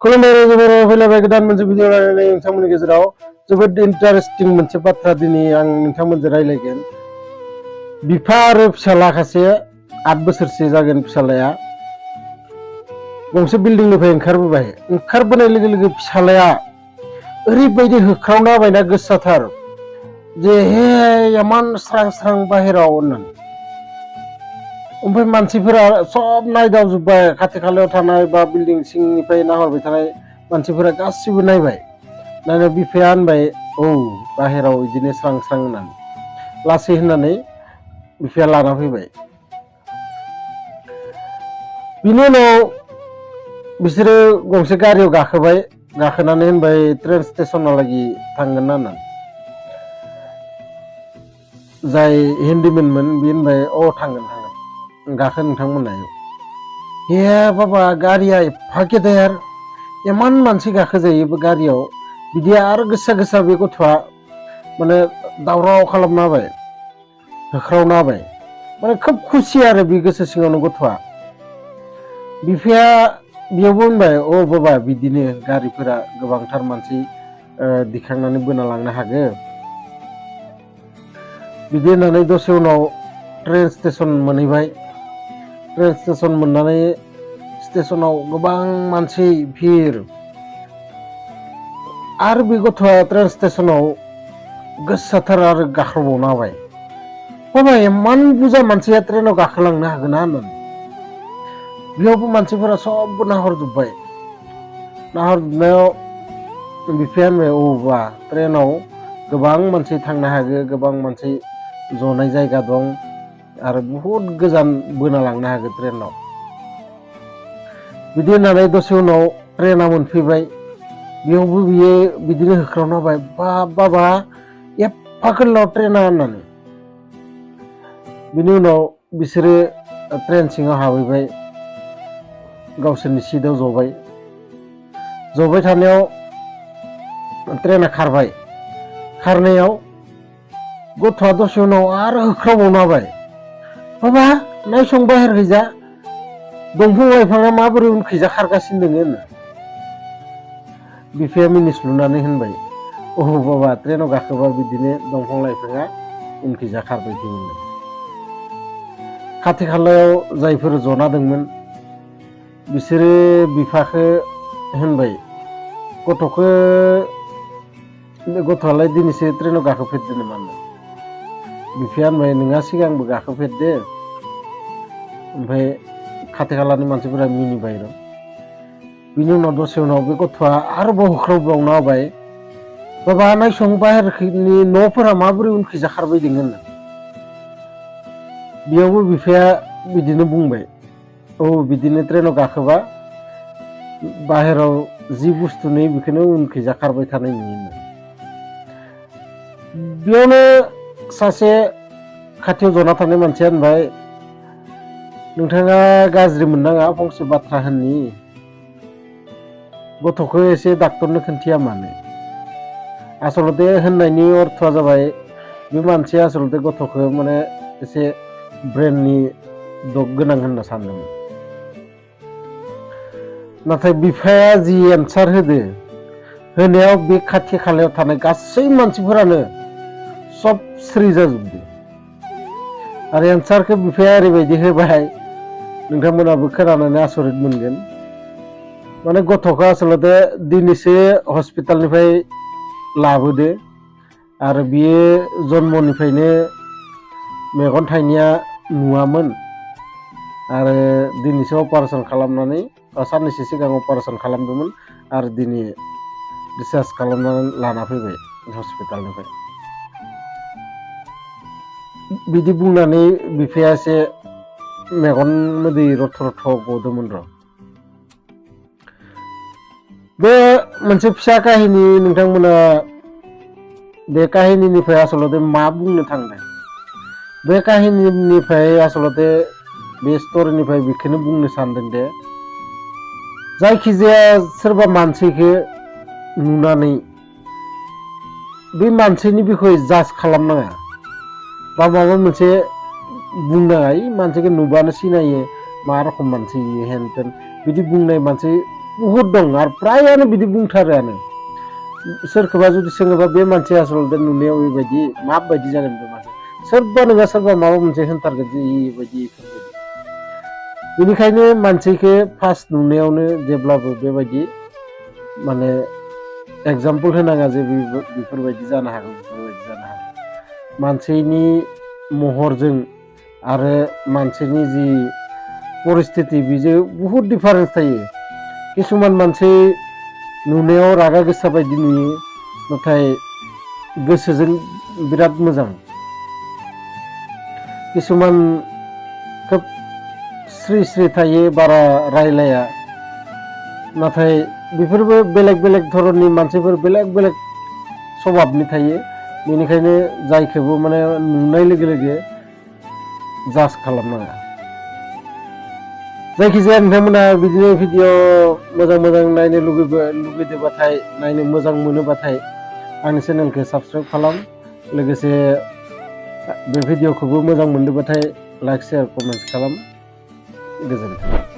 खुलुमबाय फैलायबाय गोदान मोनसे भिडिअ रायलायनाय नोंथांमोननि गेजेराव जोबोद इन्टारेस्टिं मोनसे बाथ्रा दिनै आं नोंथांमोनजों रायलायगोन। बिफा आरो फिसाला सासे 8 बोसोरसो जागोन फिसालाया गंसे बिल्डिंनिफ्राय ओंखारबोनाय लोगो लोगो फिसालाया ओरैबायदि होख्रावना होबायना गोसाथार जे हे इमान स्रां स्रां बाहेराव होननानै। ओमफ्राय मानसिफोरा सब नायदावजोब्बाय, खाथि खालायाव थानाय बा बिल्डिं सिंनिफ्राय नाहरबाय थानाय मानसिफोरा गासिबो नायबाय। नायनायाव बिफाया होनबाय, औ बाहेराव बिदिनो स्रां स्रां होननानै लासै होननानै बिफाया लाना फैबाय। बिनि उनाव बिसोरो गंसे गारियाव गाखोबाय, गाखोनानै होनबाय ट्रेन स्टेशनहालागै थांगोन होननानै। जाय हिन्दीमोनमोन बे होनबाय थांगोन गाखो नोंथांमोना। हे बाबा गारिया एफा गेदेर, इमान मानसि गाखोजायो गारियाव। बिदि आरो गोसा गोसा बे गथ'आ माने दावराव खालामना होबाय, होख्रावना होबाय। माने खोब खुसि आरो बे गोसो सिङावनो गथ'आ। बिफाया बेयावबो होनबाय, बाबा बिदिनो गारिफोरा गोबांथार मानसि दिखांनानै बोना लांनो हागौ। बिदि होननानै दसे उनाव ट्रेन स्टेशन मोनहैबाय। ट्रेन स्टेशन मोननानै स्टेशनाव गोबां मानसि भिर। आरो बे गथ'आ ट्रेन स्टेशनाव गोसाथार आरो गाख्रबबावना होबाय, बाबा इमान बुरजा मानसिया ट्रेनाव गाखोलांनो हागोन ना होननानै। बेयावबो मानसिफोरा सबबो नाहरजोब्बाय। नाहरजोबनायाव बिफाया होनबाय, बा ट्रेनाव गोबां मानसि थांनो हागौ, गोबां मानसि जनाय जायगा दं आरो बहुद गोजान बोना लांनो हागौ ट्रेनाव। बिदि होननानै दसे उनाव ट्रेना मोनफैबाय। बेयावबो बियो बिदिनो होख्रावना होबाय, बाबा एफा गोलाव ट्रेना होननानै। बिनि उनाव बिसोरो ट्रेन सिङाव हाबहैबाय, गावसोरनि सिटआव जबाय थानायाव ट्रेना खारबाय। खारनायाव गथ'आ दसे उनाव आरो होख्रावबावना होबाय, बाबा नायसं बाहेरखैजा दंफां लाइफाङा माबोरै उनखैजा खारगासिनो दङ होनना। बिफाया मिनिस्लुनानै होनबाय, बाबा ट्रेनाव गाखोबा बिदिनो दंफां लाइफाङा उनखैजा खारबाय थायो। खाथि खालायाव जायफोर जना दंमोन बिसोरो बिफाखौ होनबाय, गथ'आलाय दिनैसो ट्रेनाव गाखोफेरदो नामा होनना। बिफाया होनबाय, नोंहा सिगांबो गाखोफेरदो। ओमफ्राय खाथि खालानि मानसिफोरा मिनिबाय र'। बिनि उनाव दसे उनाव बे गथ'आ आरोबाव होख्रावबावना होबाय, बाबा नायसं बाहेरनि न'फोरा माबोरै उनखैजा खारबाय दङ होनना। बेयावबो बिफाया बिदिनो बुंबाय, बिदिनो ट्रेनाव गाखोबा बाहेराव जि बुस्थु नुयो बेखौनो उनखैजा खारबाय थानाय नुयो होनना। बेयावनो सासे खाथियाव जना थानाय मानसिया होनबाय, नोंथाङा गाज्रि मोननाङा, फंसे बाथ्रा होननि, गथ'खौ एसे डाक्टरनो खोन्थिया मानो। आसलते होननायनि अर्थआ जाबाय, बे मानसिया आसलते गथ'खौ माने एसे ब्रेननि दग गोनां होनना सानदोंमोन। नाथाय बिफाया जि एन्सार होनायाव बे खाथि खालायाव थानाय गासै मानसिफोरानो सब स्रि जाजोबदों। आरो एन्सारखौ बिफाया ओरैबायदि होबाय, नोंथांमोनाबो खोनानानै आसरित मोनगोन। माने गथ'खौ आसलते दिनैसो हस्पिटालनिफ्राय लाबोदो आरो बियो जन्मनिफ्रायनो मेगन थाइनैया नुवामोन आरो दिनैसो अपारेसन खालामनानै, साननैसो सिगां अपारेसन खालामदोंमोन आरो दिनै डिसचार्ज खालामनानै लाना फैबाय हस्पिटालनिफ्राय। बिदि बुंनानै बिफाया एसे मेगन मोदै रथ' रथ' गदोंमोन र'। बे मोनसे फिसा काहिनि, नोंथांमोना बे काहिनिनिफ्राय आसलते मा बुंनो थांदों? बे काहिनिनिफ्राय आसलते बे स्ट'रिनिफ्राय बेखौनो बुंनो सानदों दे, जायखिजाया सोरबा मानसिखौ नुनानै बे मानसिनि बिखय जाज खालामनाङा बा माबा मोनसे बुंनाङा, मानसिखौ नुबानो सिनायो मा रखम मानसि हेन तेन बिदि बुंनाय मानसि बुहुद दं आरो प्रायानो बिदि बुंथारोआनो सोरखौबा जुदि सोङोबा बे मानसिया आसलते नुनायाव बेबायदि माबायदि जागोन बे मानसि सोरबा नङा सोरबा माबा मोनसे होनथारगोन जे बेबायदि बेनिखायनो मानसिखौ फार्स्ट नुनायावनो जेब्लाबो बेबायदि माने एग्जाम्पल होनाङा जे बेफोरबायदि जानो हागौ बेफोरबायदि जानो हागौ मानसिनि महरजों आरो मानसिनि जि परिस्थिति बेजों बुहुद डिफारेन्स थायो किसुमान मानसि नुनायाव रागा गोसा बायदि नुयो नाथाय गोसोजों बिराद मोजां किसुमान खोब स्रि स्रि थायो बारा रायलाया नाथाय बेफोरबो बेलेग बेलेग धरननि मानसिफोर बेलेग बेलेग स्वभाबनि थायो बेनिखायनो जायखौबो माने नुनाय लोगो लोगो जाज खालामनाङा जायखिजाया नोंथांमोना बिदिनो भिडिअ मोजां मोजां नायनो लुगैदोंबाथाय नायनो मोजां मोनोबाथाय आंनि चेनेलखौ साबस्क्राइब खालाम लोगोसे बे भिडिअखौबो मोजां मोनदोंबाथाय लाइक शेयार कमेन्ट खालाम गोजोन्थों।